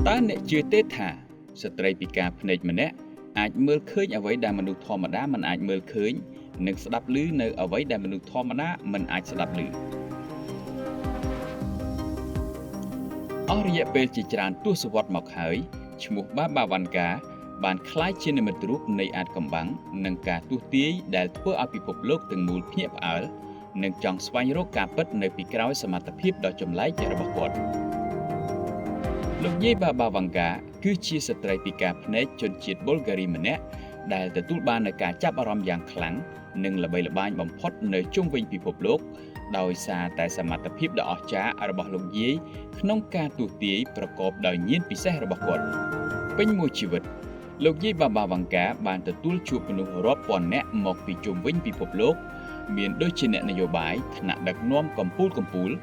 តើអ្នកជឿទេថាស្ត្រីពិការភ្នែកម្នាក់អាចមើលឃើញអ្វីដែលមនុស្សធម្មតាមិនអាចមើលឃើញនិងស្ដាប់ឮនៅអ្វីដែលមនុស្សធម្មតាមិនអាចស្ដាប់ឮអស់រយៈពេលជាច្រើនទសវត្សរ៍មកហើយឈ្មោះបាបាវ៉ាន់កាបានក្លាយជានិមិត្តរូបនៃអាថ៌កំបាំងនិងការទស្សន៍ទាយដែលធ្វើឲ្យពិភពលោកទាំងមូលភ្ញាក់ផ្អើលនិងចង់ស្វែងរកការពិតនៅពីក្រោយសមត្ថភាពដ៏ចម្លែករបស់គាត់លោកយាយបាបាវ៉ាន់កាគឺជាស្ត្រីពិការភ្នែកជនជាតិប៊ុលហ្គារីម្នាក់ដែលទទួលបាននូវការចាប់អារម្មណ៍យ៉ាងខ្លាំងនិងល្បីល្បាញបំផុតនៅជុំវិញពិភពលោកដោយសារតែសមត្ថភាពដ៏អស្ចារ្យរបស់លោកយាយក្នុងការទស្សន៍ទាយប្រកបដោយញាណពិសេសរបស់គាត់ពេញមួយជីវិតលោកយាយបាបាវ៉ាន់កាបានទទួលជួបមនុស្សរាប់ពាន់នាក់មកពីជុំវិញពិភពលោកមានដូចជាអ្នកនយោបាយថ្នាក់ដឹកនាំកំពូលៗ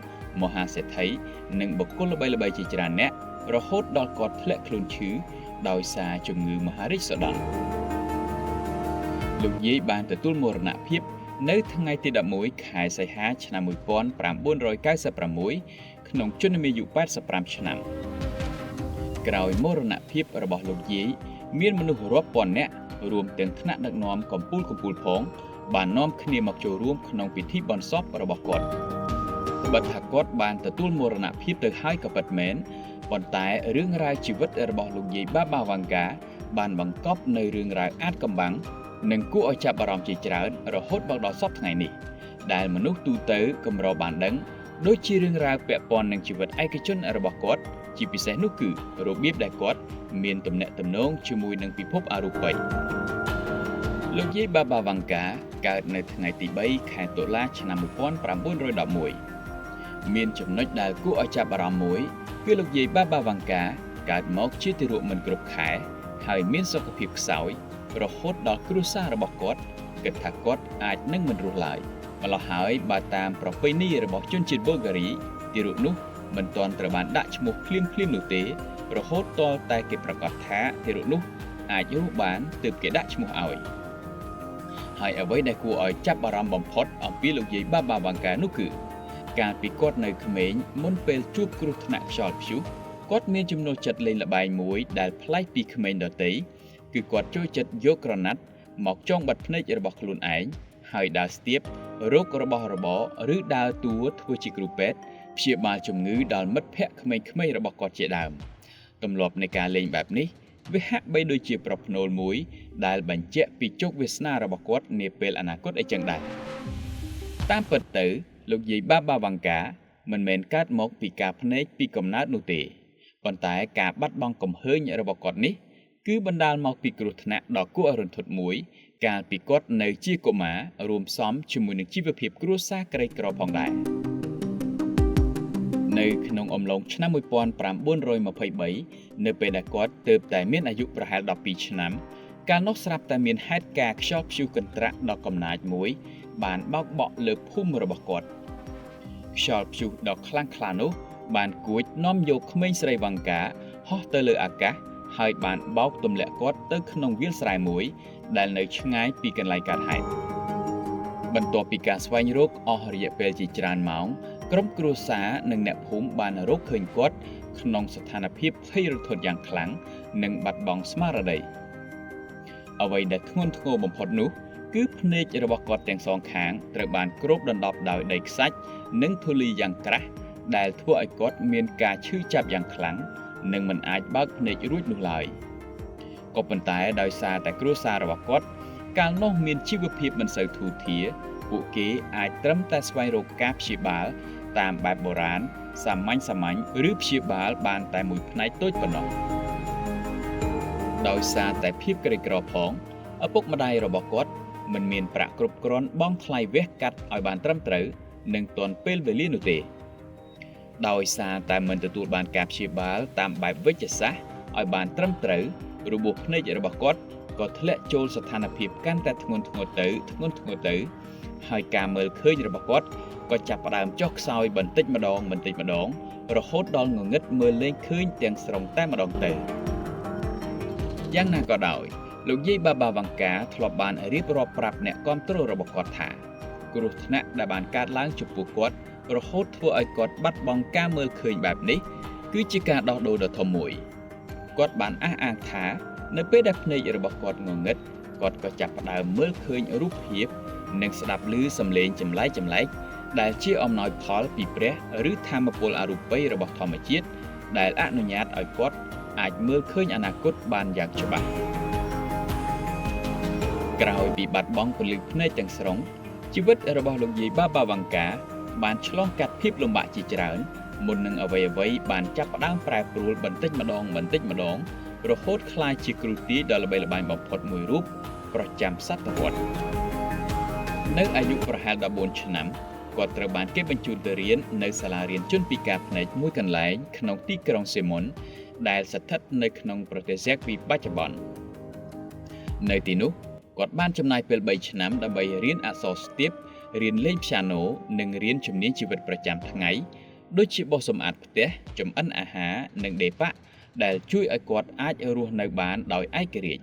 មហាសេដ្ឋីនិងបុគ្គលល្បីៗជាច្រើនអ្នករហូតដល់គាត់ធ្លាក់ខ្លួនឈឺដោយសារជំងឺមហារីកសុដន់លោកយាយបានទទួលមរណភាពនៅថ្ងៃទី11ខែសីហាឆ្នាំ1996ក្នុងជន្មាយុ85ឆ្នាំក្រោយមរណភាពរបស់លោកយាយមានមនុស្សរាប់ពាន់នាក់រួមទាំងថ្នាក់ដឹកនាំកំពូលផងបាននាំគ្នាមកចូលរួមក្នុងពិធីបុណ្យសពរបស់គាត់ត្បិតថាគាត់បានទទួលមរណភាពទៅហើយក៏ពិតមែនប៉ុន្តែរឿងរ៉ាវជីវិតរបស់លោកយាយបាបាវ៉ាន់កាបានបង្កប់នៅរឿងរ៉ាវអាថ៌កំបាំងនិងគួរឲ្យចាប់អារម្មណ៍ជាច្រើនរហូតមកដល់សព្វថ្ងៃនេះដែលមនុស្សទូទៅកម្របានដឹងដូចជារឿងរ៉ាវពាក់ព័ន្ធនឹងជីវិតឯកជនរបស់គាត់ជាពិសេសនោះគឺរបៀបដែលគាត់មានទំនាក់ទំនងជាមួយនឹងពិភពអរូបីលោកយាយបាបាវ៉ាន់កាកើតនៅថ្ងៃទី3ខែតុលាឆ្នាំ1911មានចំណុចដែលគួរឲ្យចាប់អារម្មណ៍មួយគឺលោកយាយបាបាវ៉ាន់កាកើតមកជាទារកមិនគ្រប់ខែហើយមានសុខភាពខ្សោយរហូតដល់គ្រួសាររបស់គាត់គិតថាគាត់អាចនឹងមិនរស់ឡើយម្ល៉េះហើយបើតាមប្រពៃណីរបស់ជនជាតិប៊ុលហ្គារីទារកនោះមិនទាន់ត្រូវបានដាក់ឈ្មោះភ្លាមៗនោះទេរហូតទាល់តែគេប្រកាសថាទារកនោះអាចរស់បានទើបគេដាក់ឈ្មោះឲ្យហើយអ្វីដែលគួរឲ្យចាប់អារម្មណ៍បំផុតអំពីលោកយាយបាបាវ៉ាន់កានោះគឺកាលពីគាត់នៅក្មេងមុនពេលជួបគ្រោះថ្នាក់ខ្យល់ព្យុះគាត់មានចំណូលចិត្តលេងល្បែងមួយដែលប្លែកពីក្មេងដទៃគឺគាត់ចូលចិត្តយកក្រណាត់មកចងបិទភ្នែករបស់ខ្លួនឯងហើយដើរស្ទាបរោគរបស់របរឬដើរតួធ្វើជាគ្រូពេទ្យព្យាបាលជំងឺដល់មិត្តភ័ក្តិក្មេងៗរបស់គាត់ជាដើមទម្លាប់នៃការលេងបែបនេះវាហាក់បីដូចជាប្រផ្នូលមួយដែលបញ្ជាក់ពីជោគវាសនារបស់គាត់នាពេលអនាគតអីចឹងដែរតាមពិតទៅលោកយាយបាបាវ៉ាន់កាមិនមែនកើតមកពីការភ្នែកពីកំណើតនោះទេប៉ុន្តែការបាត់បង់កំហឹងរបស់គាត់នេះគឺបណ្ដាលមកពីគ្រោះថ្នាក់ដ៏គួរឲ្យរន្ធត់មួយកាលពីគាត់នៅជាកុមាររួមផ្សំជាមួយនឹងជីវភាពគ្រួសារក្រីក្រផងដែរនៅក្នុងអំឡុងឆ្នាំ1923នៅពេលដែលគាត់ទើបតែមានអាយុប្រហែល12ឆ្នាំកាលនោះស្រាប់តែមានហេតុការណ៍ខ្យល់ព្យុះកន្ត្រាក់ដ៏កំណាចមួយបានបោកបក់លើភូមិរបស់គាត់ខ្យល់ព្យុះដ៏ខ្លាំងក្លានោះបានគួចនាំយកក្មេងស្រីវ៉ាន់កាហោះទៅលើអាកាសហើយបានបោកទម្លាក់គាត់ទៅក្នុងវាលស្រែមួយដែលនៅឆ្ងាយពីកន្លែងកើតហេតុបន្ទាប់ពីការស្វែងរកអស់រយៈពេលជាច្រើនម៉ោងក្រុមគ្រួសារនិងអ្នកភូមិបានរកឃើញគាត់ក្នុងស្ថានភាពភ័យរន្ធត់យ៉ាងខ្លាំងនិងបាត់បង់ស្មារតីអ្វីដែលធ្ងន់ធ្ងរបំផុតនោះគឺភ្នែករបស់គាត់ទាំងសងខាងត្រូវបានគ្របដណ្ដប់ដោយដីខ្សាច់និងធូលីយ៉ាងក្រាស់ដែលធ្វើឲ្យគាត់មានការឈឺចាប់យ៉ាងខ្លាំងនិងមិនអាចបើកភ្នែករួចនោះឡើយក៏ប៉ុន្តែដោយសារតែគ្រួសាររបស់គាត់កាលនោះមានជីវភាពមិនសូវធូរធារពួកគេអាចត្រឹមតែស្វែងរកការព្យាបាលតាមបែបបុរាណសាមញ្ញៗឬព្យាបាលបានតែមួយផ្នែកតូចប៉ុណ្ណោះដោយសារតែភាពក្រីក្រផងឪពុកម្ដាយរបស់គាត់មិនមានប្រាក់គ្រប់គ្រាន់បង់ថ្លៃវះកាត់ឲ្យបានត្រឹមត្រូវនិងទាន់ពេលវេលានោះទេដោយសារតែមិនទទួលបានការព្យាបាលតាមបែបវេជ្ជសាស្ត្រឲ្យបានត្រឹមត្រូវរបួសភ្នែករបស់គាត់ក៏ធ្លាក់ចូលស្ថានភាពកាន់តែធ្ងន់ធ្ងរទៅហើយការមើលឃើញរបស់គាត់ក៏ចាប់ផ្ដើមចុះខ្សោយបន្តិចម្ដងរហូតដល់ងងឹតមើលលែងឃើញទាំងស្រុងតែម្ដងទៅយ៉ាងណាក៏ដោយលោកយាយបាបាវ៉ាន់កាធ្លាប់បានរៀបរាប់ប្រាប់អ្នកគាំទ្ររបស់គាត់ថាគ្រោះថ្នាក់ដែលបានកើតឡើងចំពោះគាត់រហូតធ្វើឲ្យគាត់បាត់បង់ការមើលឃើញបែបនេះគឺជាការដោះដូរដ៏ធំមួយ គាត់បានអះអាងថានៅពេលដែលភ្នែករបស់គាត់ងងឹតគាត់ក៏ចាប់ផ្ដើមមើលឃើញរូបភាពនិងស្ដាប់ឮសំឡេងចម្លែកៗដែលជាអំណោយផលពីព្រះឬថាមពលអរូបីរបស់ធម្មជាតិដែលអនុញ្ញាតឲ្យគាត់អាចមើលឃើញអនាគតបានយ៉ាងច្បាស់ក្រោយពីបាត់បង់ពន្លឺភ្នែកទាំងស្រុងជីវិតរបស់លោកយាយបាបាវ៉ាន់កាបានឆ្លងកាត់ភាពលំបាកជាច្រើនមុននឹងអ្វីៗបានចាប់ផ្ដើមប្រែប្រួលបន្តិចម្ដងបន្តិចម្ដងរហូតក្លាយជាគ្រូទាយដ៏ល្បីល្បាញបំផុតមួយរូបប្រចាំសតវត្សនៅអាយុប្រហែល14ឆ្នាំគាត់ត្រូវបានគេបញ្ជូនទៅរៀននៅសាលារៀនជនពិការភ្នែកមួយកន្លែងក្នុងទីក្រុងសេមុនដែលស្ថិតនៅក្នុងប្រទេសសេរប៊ីបច្ចុប្បន្ននៅទីនោះគាត់បានចំណាយពេល3ឆ្នាំដើម្បីរៀនអក្សរស្ទាបរៀនលេងព្យ៉ាណូនិងរៀនជំនាញជីវិតប្រចាំថ្ងៃដូចជាបោសសម្អាតផ្ទះចម្អិនអាហារនិងដេប៉ាក់ដែលជួយឲ្យគាត់អាចរស់នៅបានដោយឯករាជ្យ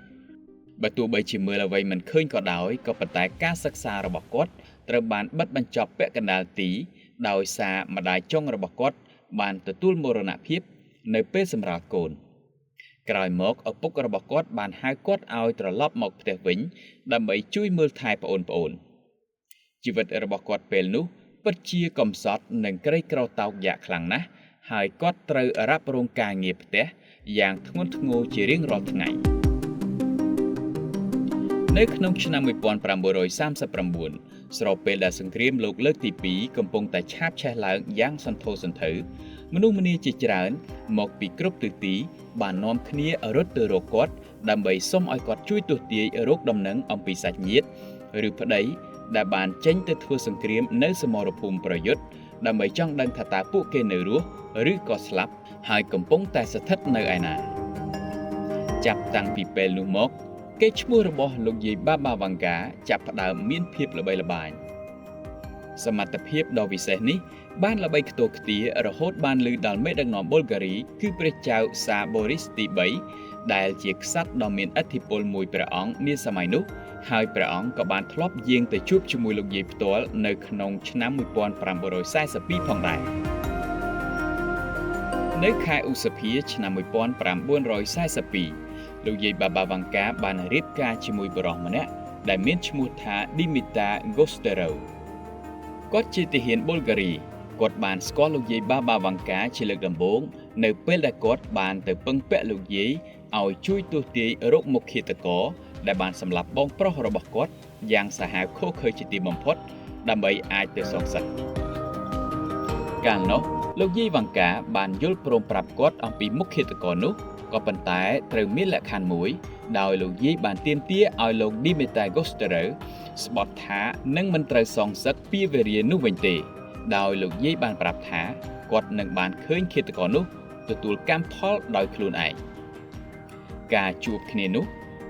បើទោះបីជាមើលអ្វីមិនឃើញក៏ដោយក៏ប៉ុន្តែការសិក្សារបស់គាត់ត្រូវបានបិទបញ្ចប់ពាក់កណ្ដាលទីដោយសារម្ដាយចុងរបស់គាត់បានទទួលមរណភាពនៅពេលសម្រាលកូនក្រោយមកឪពុករបស់គាត់បានហៅគាត់ឲ្យត្រឡប់មកផ្ទះវិញដើម្បីជួយមើលថែប្អូនៗជីវិតរបស់គាត់ពេលនោះពិតជាកំសត់និងក្រីក្រតោកយ៉ាកខ្លាំងណាស់ហើយគាត់ត្រូវរ៉ាប់រងការងារផ្ទះយ៉ាងធ្ងន់ធ្ងរជារៀងរាល់ថ្ងៃនៅក្នុងឆ្នាំ1939ស្របពេលដែលសង្គ្រាមលោកលើកទី2កំពុងតែឆាបឆេះឡើងយ៉ាងសន្ធោសន្ធៅមនុស្សម្នាជាច្រើនមកពីគ្រប់ទិសទីបាននាំគ្នារត់ទៅរកគាត់ដើម្បីសុំឲ្យគាត់ជួយទស្សន៍ទាយរោគដំណឹងអំពីសាច់ញាតិឬប្តីដែលបានចេញទៅធ្វើសង្គ្រាមនៅសមរភូមិប្រយុទ្ធដើម្បីចង់ដឹងថាតើពួកគេនៅរស់ឬក៏ស្លាប់ហើយកំពុងតែស្ថិតនៅឯណាចាប់តាំងពីពេលនោះមកកេរ្តិ៍ឈ្មោះរបស់លោកយាយបាបាវ៉ាន់កាចាប់ផ្ដើមមានភាពល្បីល្បាញសមត្ថភាពដ៏វិសេសនេះបានល្បីខ្ទរខ្ទារហូតបានឮដល់មេដឹកនាំប៊ុលហ្គារីគឺព្រះចៅសាបូរីសទី3ដែលជាក្សត្រដ៏មានឥទ្ធិពលមួយព្រះអង្គនាសម័យនោះហើយព្រះអង្គក៏បានធ្លាប់យាងទៅជួបជាមួយលោកយាយផ្ទាល់នៅក្នុងឆ្នាំ1542ផងដែរនៅខែឧសភាឆ្នាំ1942លោកយាយបាបាវ៉ាន់កាបានរៀបការជាមួយបុរសម្នាក់ដែលមានឈ្មោះថាឌីមីតាហ្គូស្តេរ៉ូគាត់ជាទាហានប៊ុលហ្គារីគាត់បានស្គាល់លោកយាយបាបាវ៉ាន់កាជាលើកដំបូងនៅពេលដែលគាត់បានទៅពឹងពាក់លោកយាយឲ្យជួយទស្សន៍ទាយរកមុខឃាតករដែលបានសម្លាប់បងប្រុសរបស់គាត់យ៉ាងសាហាវឃោរឃៅជាទីបំផុតដើម្បីអាចទៅសងសឹកកាលនោះលោកយាយវ៉ាន់កាបានយល់ព្រមប្រាប់គាត់អំពីមុខឃាតករនោះក៏ប៉ុន្តែត្រូវមានលក្ខខណ្ឌមួយដោយលោកយាយបានទាមទារឲ្យលោកឌីមេតាហ្គូស្តេរ៉ូស្បត់ថានឹងមិនត្រូវសងសឹកពីវេរានោះវិញទេដោយលោកយាយបានប្រាប់ថាគាត់នឹងបានឃើញឃាតករនោះទទួលកម្មផលដោយខ្លួនឯងការជួបគ្នានោះ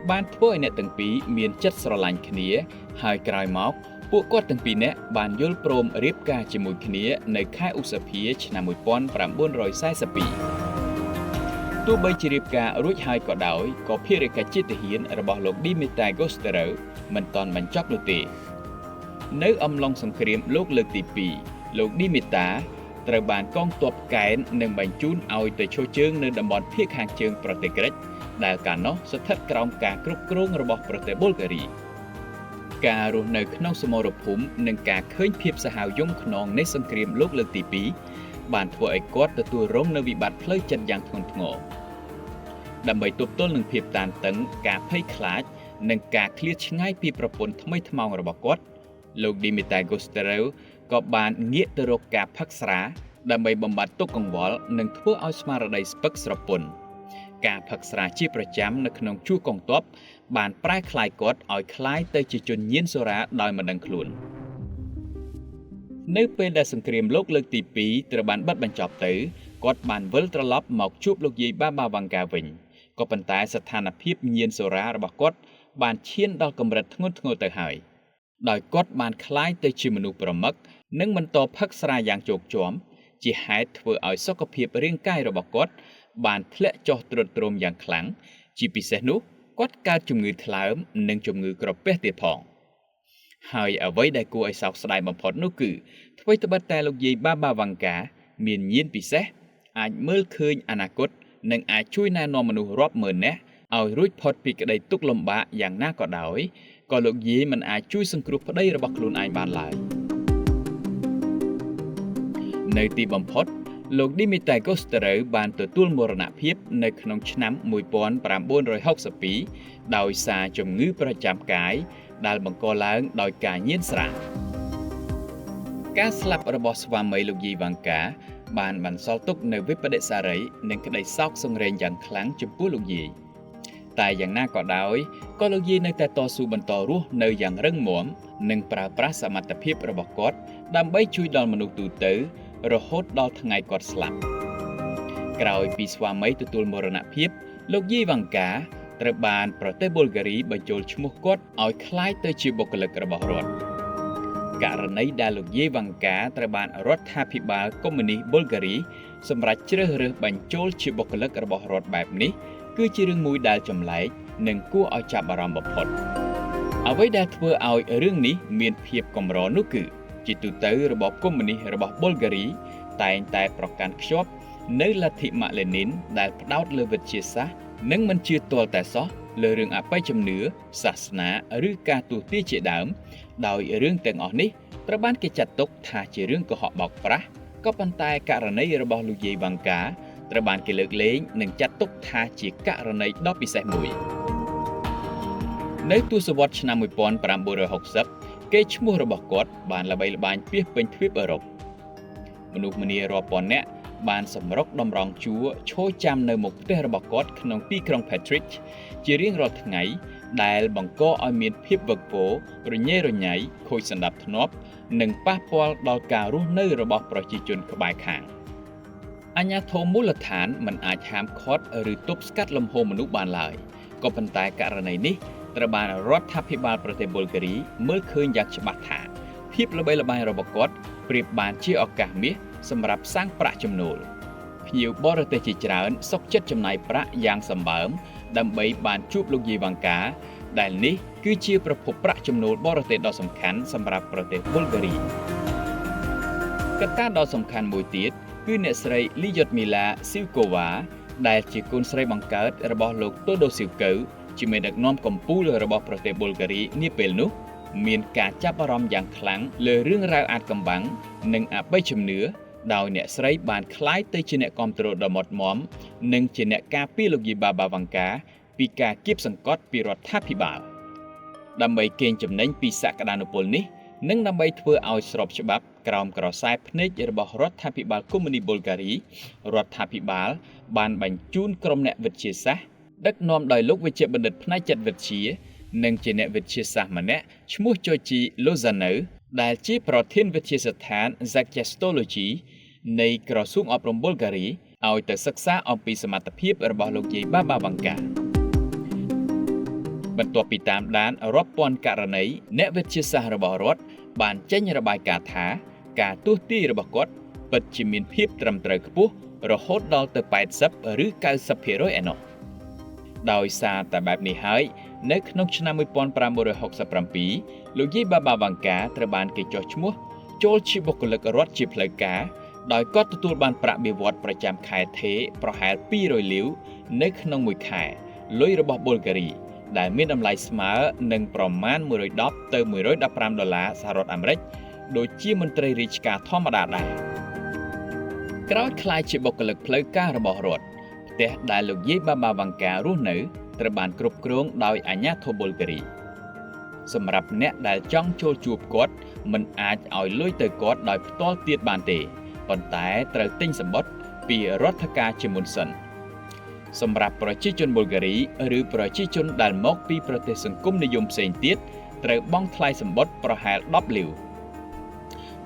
បានធ្វើឲ្យអ្នកទាំងពីរមានចិត្តស្រឡាញ់គ្នាហើយក្រោយមកពួកគាត់ទាំងពីរនាក់បានយល់ព្រមរៀបការជាមួយគ្នានៅខែឧសភាឆ្នាំ1942ទោះបីជារៀបការរួចហើយក៏ដោយក៏ភារកិច្ចជាទាហានរបស់លោកឌីមេតាហ្គូស្តេរ៉ូមិនទាន់បញ្ចប់នោះទេនៅអំឡុងសង្គ្រាមលោកលើកទី2លោកឌីមេតាត្រូវបានកងទ័ពកែននិងបញ្ជូនឲ្យទៅឈរជើងនៅតំបន់ភាគខាងជើងប្រទេសក្រិចដែលកាលនោះស្ថិតក្រោមការគ្រប់គ្រងរបស់ប្រទេសប៊ុលហ្គារីការរស់នៅក្នុងសមរភូមិនិងការឃើញភាពសាហាវយង់ឃ្នងនៃសង្គ្រាមលោកលើកទី2បានធ្វើឲ្យគាត់ទទួលរងនូវវិបត្តិផ្លូវចិត្តយ៉ាងធ្ងន់ធ្ងរដើម្បីទប់ទល់នឹងភាពតានតឹងការភ័យខ្លាចនិងការឃ្លាតឆ្ងាយពីប្រពន្ធថ្មីថ្មោងរបស់គាត់លោកឌីមេតាហ្គូស្តេរ៉ូក៏បានងាកទៅរកការផឹកស្រាដើម្បីបំបត្តិទុក្ខកង្វល់និងធ្វើឲ្យស្មារតីស្ពឹកស្រពន់ការផឹកស្រាជាប្រចាំនៅក្នុងជួរកងទ័ពបានប្រែក្លាយគាត់ឲ្យក្លាយទៅជាជនញៀនសូរ៉ាដោយមិនដឹងខ្លួននៅពេលដែលសង្គ្រាមលោកលើកទី2ត្រូវបានបិទបញ្ចប់ទៅគាត់បានវិលត្រឡប់មកជួបលោកយាយបាបាវ៉ាន់កាវិញក៏ប៉ុន្តែស្ថានភាពញៀនសូរ៉ារបស់គាត់បានឈានដល់កម្រិតធ្ងន់ធ្ងរទៅហើយដោយគាត់បានក្លាយទៅជាមនុស្សប្រមឹកនិងបន្តផឹកស្រាយ៉ាងជោគជាំជាហេតុធ្វើឲ្យសុខភាពរាងកាយរបស់គាត់បានធ្លាក់ចុះទ្រុឌទ្រោមយ៉ាងខ្លាំងជាពិសេសនោះគាត់កើតជំងឺថ្លើមនិងជំងឺក្រពះទៀតផងហើយអ្វីដែលគួរឲ្យសោកស្ដាយបំផុតនោះគឺថ្វីត្បិតតែលោកយាយបាបាវ៉ាន់កាមានញាណពិសេសអាចមើលឃើញអនាគត និងអាចជួយណែនាំមនុស្សរាប់ម៉ឺននាក់ឲ្យរួចផុតពីក្តីទុក្ខលំបាកយ៉ាងណាក៏ដោយក៏លោកយាយមិនអាចជួយសង្គ្រោះប្តីរបស់ខ្លួនឯងបានឡើយនៅទីបំផុតលោកឌីមីតែកូស្តរូវបានទទួលមរណភាពនៅក្នុងឆ្នាំ1962ដោយសារជំងឺប្រចាំកាយដែលបង្កឡើងដោយការញៀនស្រាការស្លាប់របស់ស្វាមីលោកយាយវ៉ាងកាបានបន្សល់ទុកនូវវិប្បដិសារីនិងក្តីសោកសង្រេងយ៉ាងខ្លាំងចំពោះលោកយាយតែយ៉ាងណាក៏ដោយក៏លោកយាយនៅតែតស៊ូបន្តរស់នៅយ៉ាងរឹងមាំនិងប្រើប្រាស់សមត្ថភាពរបស់គាត់ដើម្បីជួយដល់មនុស្សទូទៅរហូតដល់ថ្ងៃគាត់ស្លាប់ក្រោយពីស្វាមីទទួលមរណភាពលោកយាយវ៉ាងកាត្រូវបានប្រទេសប៊ុលហ្គារីបញ្ចូលឈ្មោះគាត់ឲ្យក្លាយទៅជាបុគ្គលិករបស់រដ្ឋករណីដែលលោកយាយវ៉ាងកាត្រូវបានរដ្ឋាភិបាលកុម្មុយនីសប៊ុលហ្គារីសម្រាប់ជ្រើសរើសបញ្ចូលជាបុគ្គលិករបស់រដ្ឋបែបនេះគឺជារឿងមួយដែលចម្លែកនិងគួរឲ្យចាប់អារម្មណ៍បំផុតអ្វីដែលធ្វើឲ្យរឿងនេះមានភាពកម្រនោះគឺជាទូទៅរបបកុម្មុយនីសរបស់ប៊ុលហ្គារីតែងតែប្រកាន់ខ្ជាប់នៅលទ្ធិម៉ាក់លេនីនដែលផ្ដោតលើវិទ្យាសាស្ត្រនិងមិនជឿទាល់តែសោះលើរឿងអបិយជំនឿសាសនាឬការទស្សន៍ទាយជាដើមដោយរឿងទាំងអស់នេះត្រូវបានគេចាត់ទុកថាជារឿងកុហកបោកប្រាស់ក៏ប៉ុន្តែករណីរបស់លោកយាយវ៉ាងកាត្រូវបានគេលើកលែងនិងចាត់ទុកថាជាករណីដ៏ពិសេសមួយនៅទសវត្សរ៍ឆ្នាំ1960គេឈ្មោះរបស់គាត់បានល្បីល្បាញពាសពេញទ្វីបអឺរ៉ុបមនុស្សម្នារាប់ពាន់នាក់បានសម្រុកតម្រង់ជួរឈរចាំនៅមុខផ្ទះរបស់គាត់ក្នុងទីក្រុង Patrick ជារៀងរាល់ថ្ងៃដែលបង្កឲ្យមានភាពវឹកវររញ៉េរញ៉ៃខូចសណ្ដាប់ធ្នាប់និងប៉ះពាល់ដល់ការរស់នៅរបស់ប្រជាជនក្បែរខាងអាជ្ញាធរមូលដ្ឋានមិនអាចហាមឃាត់ឬទប់ស្កាត់លំហូរមនុស្សបានឡើយក៏ប៉ុន្តែករណីនេះត្រូវបានរដ្ឋាភិបាលប្រទេសប៊ុលហ្គារីមើលឃើញយ៉ាងច្បាស់ថាភាពល្បីល្បាញរបស់គាត់ប្រៀបបានជាឱកាសមាសសម្រាប់សាងប្រាក់ចំណូលភ្ញៀវបរទេសជាច្រើនសុខចិត្តចំណាយប្រាក់យ៉ាងសម្បើមដើម្បីបានជួបលោកយាយវ៉ាងកាដែលនេះគឺជាប្រភពប្រាក់ចំណូលបរទេសដ៏សំខាន់សម្រាប់ប្រទេសប៊ុលហ្គារីកត្តាដ៏សំខាន់មួយទៀតគឺអ្នកស្រីលីយ៉ុតមីឡាស៊ីវកូវ៉ាដែលជាកូនស្រីបង្កើតរបស់លោកតូដូស៊ីវកូវជាមេដឹកនាំកំពូលរបស់ប្រទេសប៊ុលហ្គារីនាពេលនោះមានការចាប់អារម្មណ៍យ៉ាងខ្លាំងលើរឿងរ៉ាវអាថ៌កំបាំងនិងអបិយជំនឿដោយអ្នកស្រីបានក្លាយទៅជាអ្នកគាំទ្រដ៏មុតមាំនិងជាអ្នកការពារលោកយាយបាបាវ៉ាងកាពីការគៀបសង្កត់ពីរដ្ឋាភិបាលដើម្បីកេងចំណេញពីសក្តានុពលនេះនិងដើម្បីធ្វើឲ្យស្របច្បាប់ក្រោមក្រសែភ្នែករបស់រដ្ឋាភិបាលកុម្មុយនីសប៊ុលហ្គារីរដ្ឋាភិបាលបានបញ្ជូនក្រុមអ្នកវិទ្យាសាស្ត្រដឹកនាំដោយលោកវេជ្ជបណ្ឌិតផ្នែកចិត្តវិទ្យានិងជាអ្នកវិទ្យាសាស្ត្រម្នាក់ឈ្មោះជូជីឡូហ្សាណូដែលជាប្រធានវិទ្យាស្ថាន Zakyastology នៃក្រសួងអប់រំប៊ុលហ្គារីឲ្យទៅសិក្សាអំពីសមត្ថភាពរបស់លោកយាយបាបាវ៉ាងកាបន្ទាប់ពីតាមដានរាប់ពាន់ករណីអ្នកវិទ្យាសាស្ត្ររបស់រដ្ឋបានចេញរបាយការណ៍ថាការទស្សន៍ទាយរបស់គាត់ពិតជាមានភាពត្រឹមត្រូវខ្ពស់រហូតដល់ទៅ80ឬ90%ឯណោះដោយសារតែបែបនេះហើយនៅក្នុងឆ្នាំ1967លោកយាយបាបាវ៉ាងកាត្រូវបានគេចុះឈ្មោះចូលជាបុគ្គលិករដ្ឋជាផ្លូវការដោយគាត់ទទួលបានប្រាក់បៀវត្សប្រចាំខែថេប្រហែល200លាវនៅក្នុងមួយខែលុយរបស់ប៊ុលហ្គារីដែលមានតម្លៃស្មើនឹងប្រមាណ110ទៅ115ដុល្លារសហរដ្ឋអាមេរិកដូចជាមន្ត្រីរាជការធម្មតាដែរក្រោយក្លាយជាបុគ្គលិកផ្លូវការរបស់រដ្ឋផ្ទះដែលលោកយាយបាបាវ៉ាងការស់នៅត្រូវបានគ្រប់គ្រងដោយអាជ្ញាធរប៊ុលហ្គារីសម្រាប់អ្នកដែលចង់ចូលជួបគាត់មិនអាចឲ្យលុយទៅគាត់ដោយផ្ទាល់ទៀតបានទេប៉ុន្តែត្រូវទិញសម្បត្តិពីរដ្ឋការជាមុនសិនសម្រាប់ប្រជាជនប៊ុលហ្គារីឬប្រជាជនដែលមកពីប្រទេសសង្គមនិយមផ្សេងទៀតត្រូវបង់ថ្លៃសម្បត្តិប្រហែល10លាវ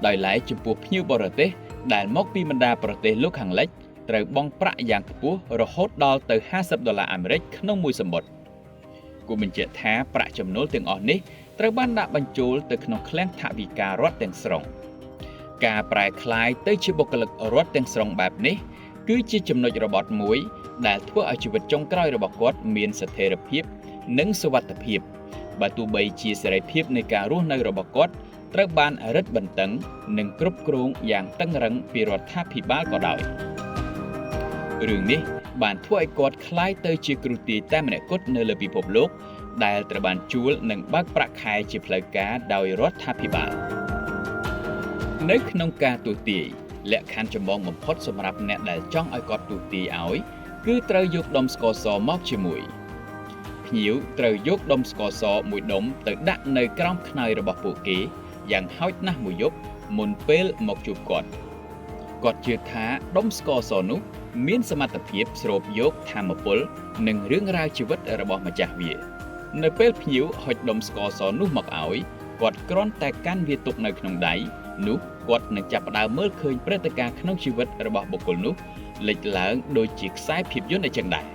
ដោយឡែកចំពោះភ្ញៀវបរទេសដែលមកពីបណ្ដាប្រទេសលោកខាងលិចត្រូវបង់ប្រាក់យ៉ាងខ្ពស់រហូតដល់ទៅ50ដុល្លារអាមេរិកក្នុងមួយសម្បត្តិគួរបញ្ជាក់ថាប្រាក់ចំណូលទាំងអស់នេះត្រូវបានដាក់បញ្ចូលទៅក្នុងឃ្លាំងថវិការដ្ឋទាំងស្រុងការប្រែក្លាយទៅជាបុគ្គលិករដ្ឋទាំងស្រុងបែបនេះគឺជាចំណុចរបត់មួយដែលធ្វើឲ្យជីវិតចុងក្រោយរបស់គាត់មានស្ថិរភាពនិងសុវត្ថិភាពបើទោះបីជាសេរីភាពនៃការរស់នៅរបស់គាត់ត្រូវបានរឹតបន្តឹងនិងគ្រប់គ្រងយ៉ាងតឹងរឹងពីរដ្ឋាភិបាលក៏ដោយរឿងនេះ បានធ្វើឲ្យគាត់ក្លាយទៅជាគ្រូទាយតែម្នាក់គត់នៅលើពិភពលោកដែលត្រូវបានជួលនិងបើកប្រាក់ខែជាផ្លូវការដោយរដ្ឋាភិបាលនៅក្នុងការទស្សន៍ទាយលក្ខខណ្ឌចម្បងបំផុតសម្រាប់អ្នកដែលចង់ឲ្យគាត់ទស្សន៍ទាយឲ្យគឺត្រូវយកដុំស្ករសមកជាមួយភ្ញៀវត្រូវយកដុំស្ករសមួយដុំទៅដាក់នៅក្រោមខ្នើយរបស់ពួកគេយ៉ាងហោចណាស់មួយយប់មុនពេលមកជួបគាត់គាត់ជឿថាដុំស្ករសនោះមានសមត្ថភាពស្រូបយកថាមពលនិងរឿងរ៉ាវជីវិតរបស់ម្ចាស់វានៅពេលភ្ញៀវហុចដុំស្ករសនោះមកឲ្យគាត់គ្រាន់តែកាន់វាទុកនៅក្នុងដៃនោះគាត់នឹងចាប់ផ្ដើមមើលឃើញព្រឹត្តិការណ៍ក្នុងជីវិតរបស់បុគ្គលនោះលេចឡើងដូចជាខ្សែភាពយន្តអីចឹងដែរ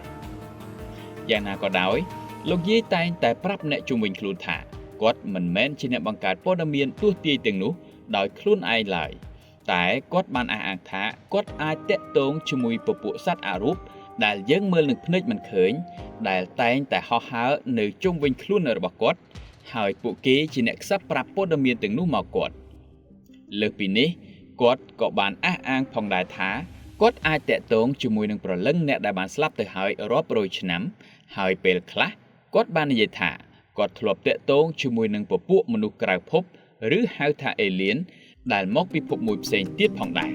យ៉ាងណាក៏ដោយលោកយាយតែងតែប្រាប់អ្នកជុំវិញខ្លួនថាគាត់មិនមែនជាអ្នកបង្កើតព័ត៌មានទស្សន៍ទាយទាំងនោះដោយខ្លួនឯងឡើយតែគាត់បានអះអាងថាគាត់អាចទាក់ទងជាមួយពពួកសត្វអរូបដែលយើងមើលនឹងភ្នែកមិនឃើញដែលតែងតែហោះហើរនៅជុំវិញខ្លួនរបស់គាត់ហើយពួកគេជាអ្នកខ្សឹបប្រាប់ព័ត៌មានទាំងនោះមកគាត់លើសពីនេះគាត់ក៏បានអះអាងផងដែរថាគាត់អាចទាក់ទងជាមួយនឹងព្រលឹងអ្នកដែលបានស្លាប់ទៅហើយរាប់រយឆ្នាំហើយពេលខ្លះគាត់បាននិយាយថាគាត់ធ្លាប់ទាក់ទងជាមួយនឹងពពួកមនុស្សក្រៅភពឬហៅថាអេលៀនដែលមកពីភពមួយផ្សេងទៀតផងដែរ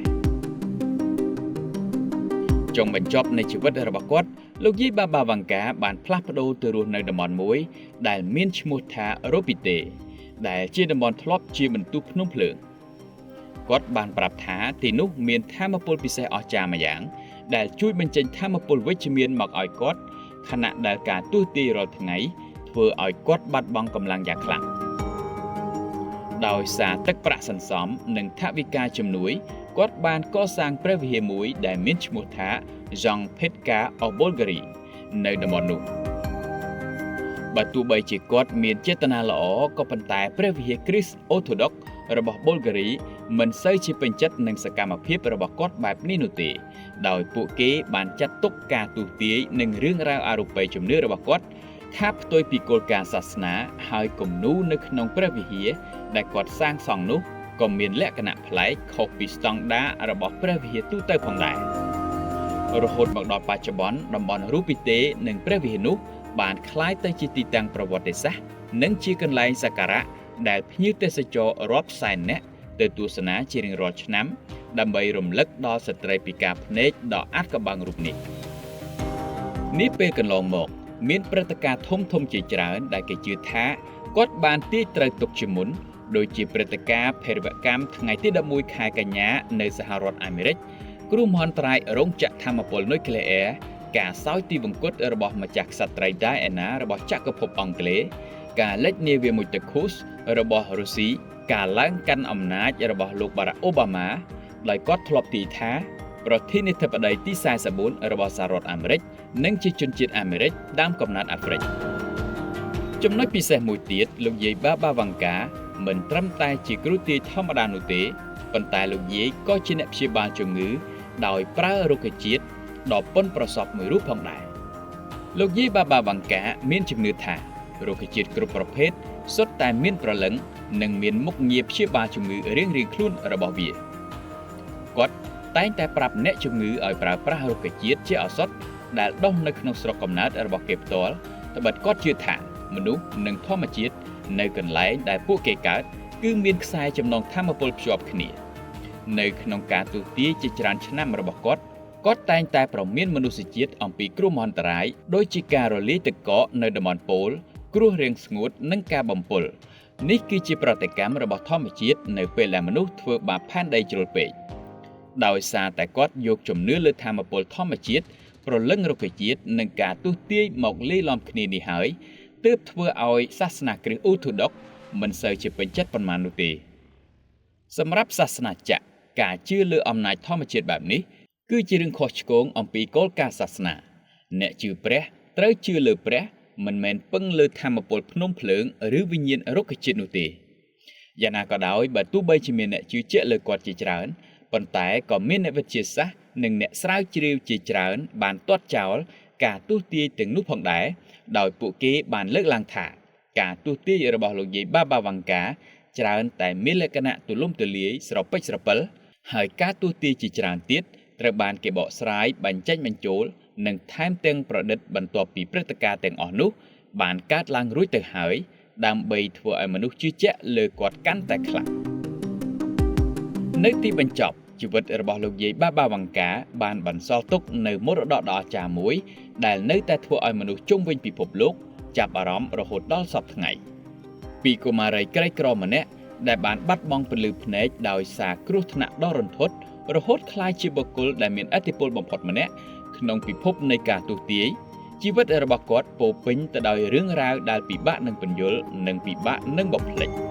ចុងបញ្ចប់នៃជីវិតរបស់គាត់លោកយាយបាបាវ៉ាងកាបានផ្លាស់ប្ដូរទៅរស់នៅតំបន់មួយដែលមានឈ្មោះថារ៉ូពីតេដែលជាតំបន់ធ្លាប់ជាបន្ទុះភ្នំភ្លើងគាត់បានប្រាប់ថាទីនោះមានថាមពលពិសេសអស្ចារ្យម្យ៉ាងដែលជួយបញ្ចេញថាមពលវិជ្ជមានមកឲ្យគាត់ខណៈដែលការទស្សន៍ទាយរាល់ថ្ងៃធ្វើឲ្យគាត់បាត់បង់កម្លាំងយ៉ាងខ្លាំងដោយសារទឹកប្រាក់សន្សំនិងថវិកាជំនួយគាត់បានកសាងព្រះវិហារមួយដែលមានឈ្មោះថា Jean Petka of Bulgaria នៅតំបន់នោះបើទោះបីជាគាត់មានចេតនាល្អក៏ប៉ុន្តែព្រះវិហារគ្រីស្ទអូថូដុករបស់ប៊ុលហ្គារីមិនសូវជាពេញចិត្តនឹងសកម្មភាពរបស់គាត់បែបនេះនោះទេដោយពួកគេបានចាត់ទុកការទស្សន៍ទាយនិងរឿងរ៉ាវអរូបីជំនឿរបស់គាត់ថាផ្ទុយពីគោលការណ៍សាសនាហើយគំនូរនៅក្នុងព្រះវិហារដែលគាត់សាងសង់នោះក៏មានលក្ខណៈប្លែកខុសពីស្តង់ដាររបស់ព្រះវិហារទូទៅផងដែររហូតមកដល់បច្ចុប្បន្នតំបន់រូពីតេនិងព្រះវិហារនោះបានក្លាយទៅជាទីតាំងប្រវត្តិសាស្ត្រនិងជាកន្លែងសក្ការៈដែលភ្ញៀវទេសចររាប់សែននាក់ទៅទស្សនាជារៀងរាល់ឆ្នាំដើម្បីរំលឹកដល់ស្ត្រីពិការភ្នែកដ៏អាថ៌កំបាំងរូបនេះនាពេលកន្លងមកមានព្រឹត្តិការណ៍ធំៗជាច្រើនដែលគេជឿថាគាត់បានទាយត្រូវទុកជាមុនដូចជាព្រឹត្តិការណ៍ភេរវកម្មថ្ងៃទី11ខែកញ្ញានៅសហរដ្ឋអាមេរិកគ្រោះមហន្តរាយរោងចក្រថាមពលនុយក្លេអ៊ែរការសោយទីវង្គតរបស់ម្ចាស់ក្សត្រីដាយអាណារបស់ចក្រភពអង់គ្លេសការលិចនាវាមុជទឹកឃូសរបស់រុស្ស៊ីការឡើងកាន់អំណាចរបស់លោកបារ៉ាក់អូបាម៉ាដោយគាត់ធ្លាប់ទាយថាប្រធានាធិបតីទី44របស់សហរដ្ឋអាមេរិកនិងជាជនជាតិអាមេរិកដើមកំណើតអាហ្វ្រិកចំណុចពិសេសមួយទៀតលោកយាយបាបាវ៉ាងកាមិនត្រឹមតែជាគ្រូទាយធម្មតានោះទេប៉ុន្តែលោកយាយក៏ជាអ្នកព្យាបាលជំងឺដោយប្រើរុក្ខជាតិដ៏ប៉ុនប្រសពមួយរូបផងដែរលោកយាយបាបាវ៉ាងកាមានជំនឿថារុក្ខជាតិគ្រប់ប្រភេទសុទ្ធតែមានព្រលឹងនិងមានមុខងារព្យាបាលជំងឺរៀងៗខ្លួនរបស់វាគាត់តែងតែប្រាប់អ្នកជំងឺឲ្យប្រើប្រាស់រុក្ខជាតិជាឱសថដែលដុះនៅក្នុងស្រុកកំណើតរបស់គេផ្ទាល់ត្បិតគាត់ជឿថាមនុស្សនិងធម្មជាតិនៅកន្លែងដែលពួកគេកើតគឺមានខ្សែចំណងធម្មពលភ្ជាប់គ្នានៅក្នុងការទស្សន៍ទាយជាច្រើនឆ្នាំរបស់គាត់គាត់តែងតែប្រមានមនុស្សជាតិអំពីគ្រោះមហន្តរាយដូចជាការរលាយទឹកកកនៅតំបន់ប៉ូលគ្រោះរាំងស្ងួតនិងការបំពុលនេះគឺជាប្រតិកម្មរបស់ធម្មជាតិនៅពេលដែលមនុស្សធ្វើបាបផែនដីជ្រុលពេកដោយសារតែគាត់យកជំនឿលើធម្មពលធម្មជាតិព្រលឹងរុក្ខជាតិនិងការទស្សន៍ទាយមកលាយឡំគ្នានេះហើយទើបធ្វើឲ្យសាសនាគ្រីស្ទអូថូដុកមិនសូវជាពេញចិត្តប៉ុន្មាននោះទេសម្រាប់សាសនាចក្រការជឿលើអំណាចធម្មជាតិបែបនេះគឺជារឿងខុសឆ្គងអំពីគោលការណ៍សាសនាអ្នកជឿព្រះត្រូវជឿលើព្រះមិនមែនពឹងលើធម្មពលភ្នំភ្លើងឬវិញ្ញាណរុក្ខជាតិនោះទេយ៉ាងណាក៏ដោយបើទោះបីជាមានអ្នកជឿជាក់លើគាត់ជាច្រើនប៉ុន្តែក៏មានអ្នកវិទ្យាសាស្ត្រនិងអ្នកស្រាវជ្រាវជាច្រើនបានទាត់ចោលការទស្សន៍ទាយទាំងនោះផងដែរដោយពួកគេបានលើកឡើងថាការទស្សន៍ទាយរបស់លោកយាយបាបាវ៉ាងកាច្រើនតែមានលក្ខណៈទូលំទូលាយស្រពេចស្រពិលហើយការទស្សន៍ទាយជាច្រើនទៀតត្រូវបានគេបកស្រាយបញ្ចេញបញ្ចូល និងថែមទាំងប្រឌិតបន្ទាប់ពីព្រឹត្តិការណ៍ទាំងអស់នោះបានកើតឡើងរួចទៅហើយដើម្បីធ្វើឲ្យមនុស្សជឿជាក់លើគាត់កាន់តែខ្លាំងនៅទីបញ្ចប់ជីវិតរបស់លោកយាយបាបាវង្កាបានបន្សល់ទុកនៅមរតកដ៏អស្ចារ្យមួយដែលនៅតែធ្វើឲ្យមនុស្សជុំវិញពិភពលោកចាប់អារម្មណ៍រហូតដល់សព្វថ្ងៃពីកុមារីក្រីក្រម្នាក់ដែលបានបាត់បង់ពន្លឺភ្នែកដោយសារគ្រោះថ្នាក់ដ៏រន្ធត់រហូតក្លាយជាបុគ្គលដែលមានឥទ្ធិពលបំផុតម្នាក់ក្នុងពិភពនៃការទស្សន៍ទាយជីវិតរបស់គាត់ពោពេញទៅដោយរឿងរ៉ាវដែលពិបាកនឹងពន្យល់និងពិបាកនឹងបំភ្លេច។